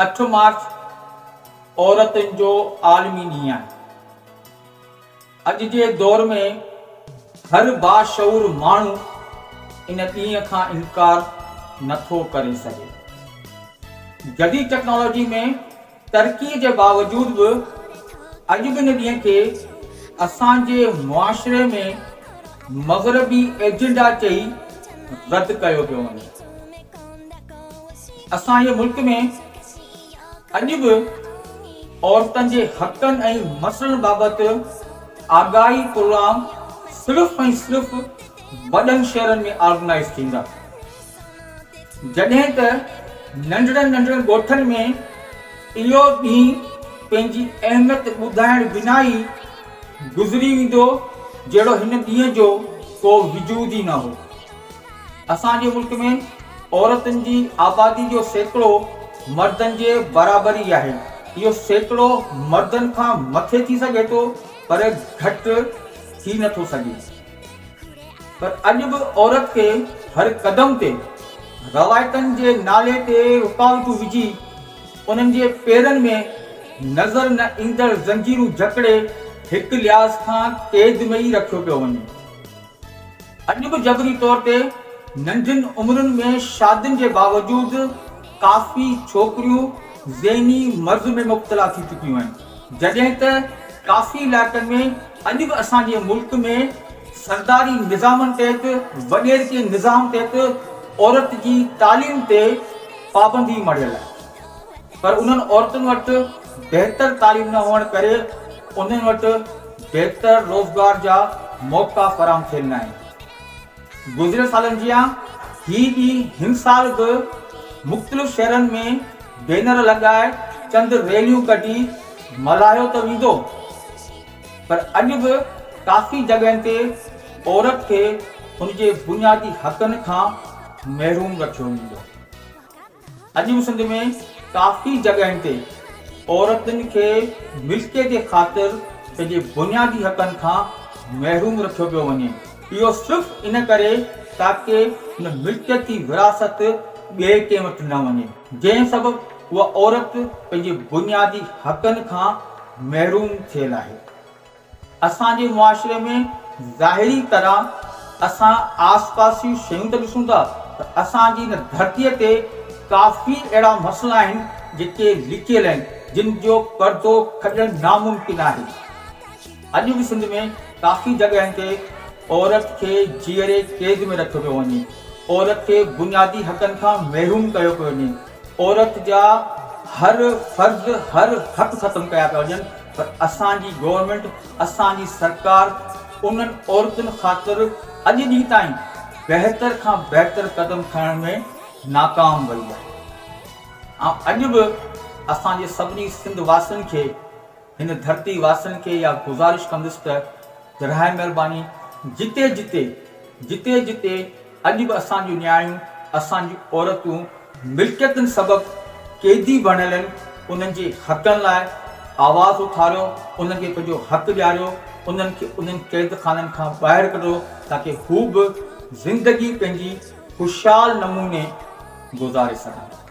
اٺ مارچ عورتن جو عالمي ڏينهن آهي. اڄ جي دور ۾ هر باشعور ماڻهو ان ڏينهن کان انڪار نٿو ڪري سگهي. جديد ٽيڪنالاجي ۾ ترقي جي باوجود به اڄ به ان ڏينهن کي اسان جي معاشري ۾ مغربي ايجنڊا چئي رد ڪيو پيو وڃي. اسان جي ملڪ ۾ اڄ به عورتن جي حقن ۽ مسئلن بابت آگاهي پروگرام صرف ۽ صرف وڏن شهرن ۾ آرگنائيز ٿيندا، جڏهن ته ننڍڙن ننڍڙن ڳوٺن ۾ اهو ڏينهن پنهنجي اهميت ٻڌائڻ بنا ئي گذري ويندو جهڙو هن ڏينهن جو ڪو وجود ئي نه هو. اسان جي ملڪ ۾ عورتن جي آبادي جو سيڪڙو مردن جي برابر ئي آهي. اهو سيڪڙو مردن کان مٿي ٿي سگهي ٿو پر گهٽ ٿي نه ٿو سگهي. پر اڄ به عورت کي هر قدم تي روايتن جي نالي تي رڪاوٽون وجهي انهن جي پيرن ۾ نظر نه ايندڙ زنجيرون جڪڙي هڪ لحاظ کان قيد ۾ ئي رکيو پيو وڃي. اڄ به جبري طور تي ننڍين عمرن ۾ شادين جي باوجود ڪافي ڇوڪريون ذهني مرض ۾ مبتلا ٿي چڪيون آهن جڏهن ته ڪافي علائقن ۾ اڄ به اسان جي ملڪ ۾ سرداري نظامن تحت وڏيرڪي نظام تحت عورت جي تعليم تي پابندي مڙهيل آهي پر انهن عورتن وٽ بهتر تعليم نه هئڻ ڪري انهن وٽ بهتر روزگار جا موقعا فراهم ٿيل ناهن. گذريل سالن جيان هي ڏينهن هن سال به مختلف شهرن ۾ بينر لڳائي چند ريليون ڪڍي ملهايو ته ويندو پر اڄ به ڪافي جڳهين تي عورت کي ان جي بنيادي حقن کان محروم رکيو ويندو. اڄ به سنڌ ۾ ڪافي جڳهين تي عورتن کي ملڪيت جي خاطر پنهنجي بنيادي حقن کان محروم رکيو پيو وڃي اهو صرف ان ڪري تاڪه ان ملڪيتي وراثت ٻئي ڪنهن وٽ نه وڃي جنهن سبب اها عورت پنهنجي بنيادي حقن کان محروم ٿيل آهي. اسان جي معاشري ۾ ظاهري طرح اسان آس پاس جون شيون ته ڏسون ٿا پر اسان جي هن ڌرتيء تي ڪافي اهڙا مسئلا آهن جيڪي لڪيل آهن جن جو پردو کڄڻ ناممڪن آهي. اڄ به سنڌ ۾ ڪافي جڳهين تي عورت کي جيئري قيد ۾ رکيو پيو وڃي، عورت کي بنيادي حقن کان محروم ڪيو پيو وڃي، عورت جا هر فرض هر حق ختم ڪيا پيا وڃن پر اسان جي گورنمينٽ اسان جي سرڪار انهن عورتن خاطر اڄ ڏينهن تائين بهتر کان بهتر قدم کڻڻ ۾ ناڪام وئي آهي. آئون اڄ به اسان جي سڀني سنڌ واسين کي هن ڌرتي واسين کي اها گذارش ڪندس ته براهه مهرباني جتي جتي جتي جتي اڄ به اسان جون نياڻيون، اسان جون عورتون ملڪيتن سبب قيدي بڻيل آهن، انهن جي حقن لاء آواز اٿاريو، انهن کي پنهنجو حق ڏياريو، انهن کي انهن قيد خانن کان ٻاهر ڪڍو تاڪه هو به زندگي پنهنجي خوشحال نموني گذاري سگهن.